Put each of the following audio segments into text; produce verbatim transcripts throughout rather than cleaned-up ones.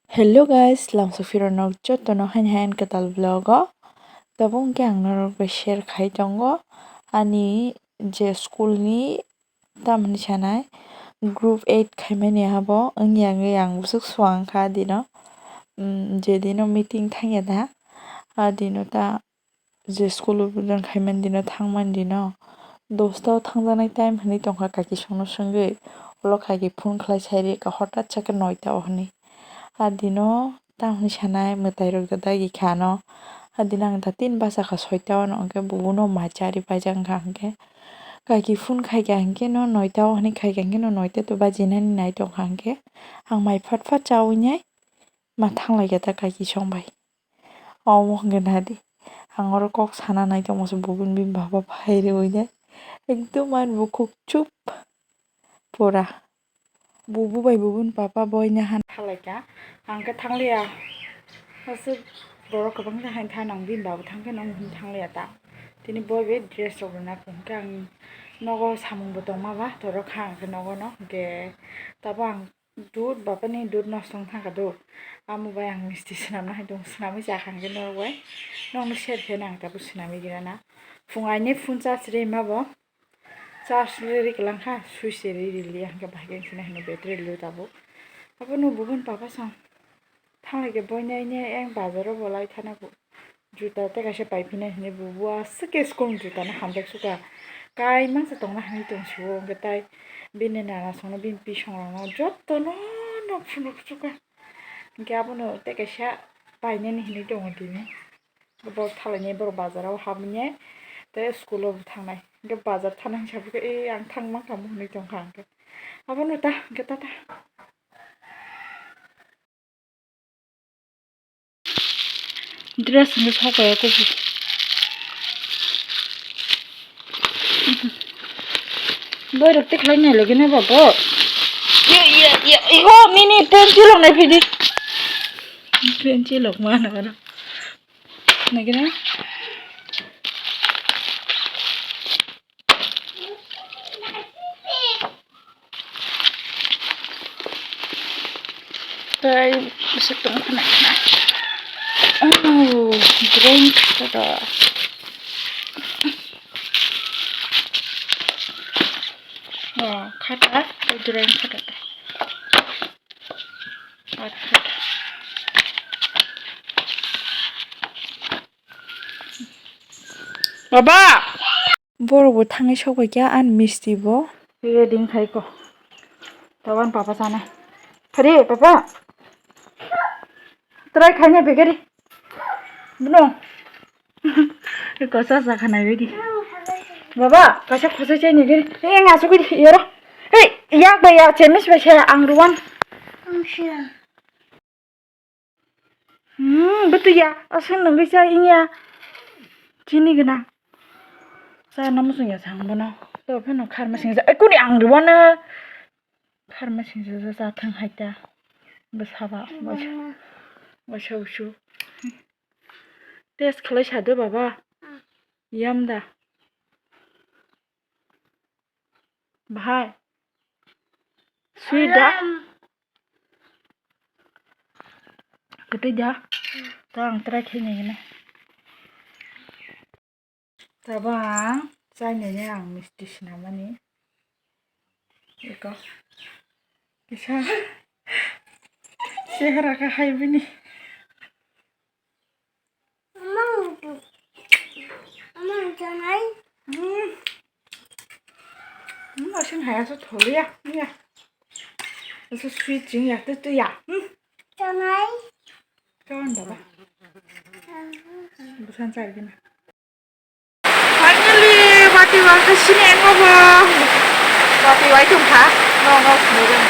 Hello guys, lamsok phirok nok jotono haini haini kwtal vlog o. Tabuk hwnkhe ang norok bai share khai tongo ani je school ni tamni sanai group eight khaimani abo wngya wngwi ang bwswk suang kha dino, um, je dino meeting thangya da a dino ta je school o budon khaimani dino thangmani dino dosta o thangjaknai time hinwi tongkha kaki songno swngwi, ulo kaki phone khlai sai rikha hotat sa khe noita o hinwi. A dino tamni sanai mwtai rok da dagi kha ano. A dino ang da tin basa kha soita o, hwnkhe bubuno mai chari paijak wngkha hwnkhe kaki phone khaikha hwnkhe no noita o hinwi khaikha hwnkhe no noita to bajinani nai tongkha hwnkhe ang mai phat phat chawi nai ma thanglaikha ta kaki song bai. Omo hwnkhe nadi, ang oro kok sana nai tongmasa bubun bini baba phai rwui nai. Ekdom ani bukhuk chup pura. Bubu bai bubun papa boina han thalaikha. Ang khe thangliya. Aswk borok kwbangsa hain tha nang bini baba thangkhe nang hwn thangliya ta. Tini boi bai dress rok rwna hwnkhe ang nogo samung bo tongma ba torok kha ang khe nogo no hwnkhe tabo ang Dud, bapani dud nosto wng thangkha do. Amo bai ang misti swnamna hai tong, swnamwi chakha hwnkhe norok bai. Nokno share khe nang tabuk swnamwi gana na. Phung aini phone charge ri ma bo. Charge ri ri kwlang kha, switch ri ri li hwnkhe bahai khe swnai hwno battery low tabuk. Abono bubun papa song. Thanglai khe boina ini ayang bazaro bo lai thana bo. Juta tei kaisa pai phina hinwi bo aswk khe school ni juta no hamjak suka. Kai mangsa tongna hinwi tong sio hwnkhe tai bini nana songno bini pisong rokno jotono no phunuk suka. Hwnkhe abono tei kaisa painani hinwi tongo tini. Borok thalaini borok bazar o habwi tei school o bo thangnai. Hwnkhe bazar thana hinwi saphikhe, "Ee, ang thang mankha," hinwi tongkha hwnkhe. Abono ta hwnkhe ta ta. Dress ni sokaya kubu. Boirok tikhlai nai lagi na babo. Ye, ye, ye, iho, nini pencil rok nai phidi. Pencil rok ma na gana. Nai gana. Tei bwswk tong khna khna. Oh, drink khata. Oh, khata, drink khata. Baba! Borok bo thangwi sok bai kha, ani misti bo. Ready khai ko. Tabang papa sana. Phari, papa. Try khaina begari. Buno. Kosa sa khana bedi. Baba, kaisa khosai chai ni gari. Eh, nga sukui di, yoro. Hey, yak ba ya, chemis ba saya ang ruan. Hmm, betul ya. Asal nunggu saya ini ya. Chini gana. Sa namu sung ya sang bono. To pheno khar masing sa. Eh, kuni ang ruan na. Khar masing sa sa thang hai ta. Bwsa ba, bwsa, bwsa usu. Test khlai sa do baba. Yam da. Bahai. Sweet da. Kwtwi da. To ang try khe nai gana. Tabang chainani ang misti swnamani. Eko kisa chehara khe hai bini. Amang tu, amang chanai. Hmm. Hmm, asin hai aso tholi ya, ya. Aso sweet jing ya, tu tu ya. Hmm. Chanai. Kawan daba. Busan chai gina. Finally, watwi wai kha sini ang bo. Watwi wai tong kha. No, no, no.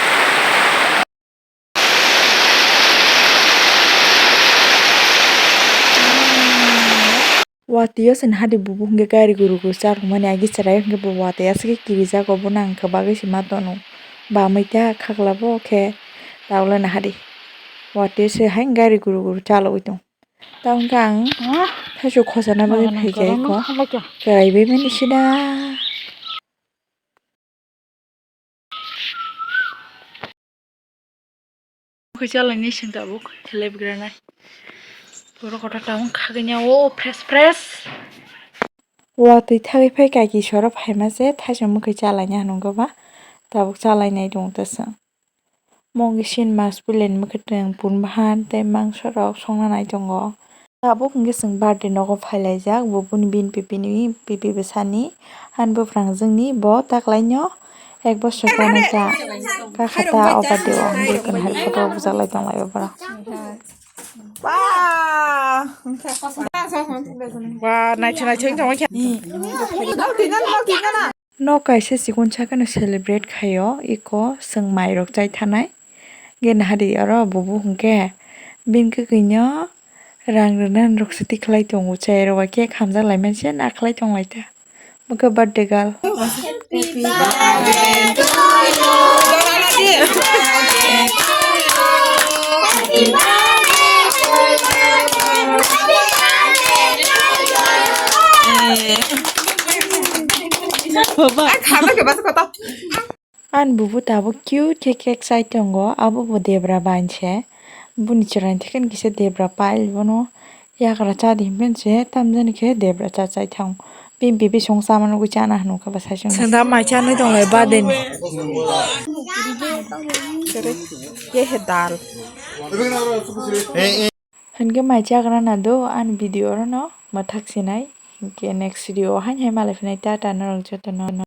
Watwi o se nahadi bubu hwnkhe gari guru guru cha rwmani agi chwrai hwnkhe bo watwi aswk khe kirijak obo nang khe bagwi se ma tono. Bamwi ta khakla bo khe ta ulo nahadi. Watwi o se hai gari guru guru chalogwi tong. Tamo hwnkhe ang thaichuk khosana bagwi phaikha eko. Kwrai bai mani sida. Khoi chalai ni sing tabuk, thelai bwkranai. Borok kotor tabuk khagwi nya o fresh fresh. Watwi thagwi phai kaiki soro phaima se thaisa mwkhwi chalaina hwnwi ba tabuk chalainai tongo ta chwng. Mongi sin mas pulen mwkhwtwng pun bahan tei mangso rok songna nai tongo. Tabuk hwnkhe chwng birthday nogo phailaijak, bo boni bini pipi ni pipi bwsani ani bwprangjwkni bo taklaino ek bosor kanai ta. Kakha ta o birthday o hwnwi kunhai photo bujaklai tonglai o borok. Ba, naitha naitha wngtongma khe. Nok kaisa chikon sakeno celebrate khaio, eko chwng mairok chai thanai. Gena hari oro bubu hwnkhe bini kwkwi no rang rwna rok se tikhlai tongo, chai rok bai khe khamjak lai mani se nakhlai tong lai ta. Bokhe birthday girl. Ani bubu tabuk cute khe cake chai tongo, abo bo debra bai se. Boni chwraini theke kisa debra pile bono yakra cha di hinpheno se tamjani khe debra cha chai thango. Bini bibi song chamani ugui chana hwnwi khe bwsai song. Sengda mai chanwi tonglai birthday ni. Ye he dal. Hinkhe mai chagra na do ani video oro no mwthak sinai. Hinkhe next video o haino hai malai phinai, tata norok jotono.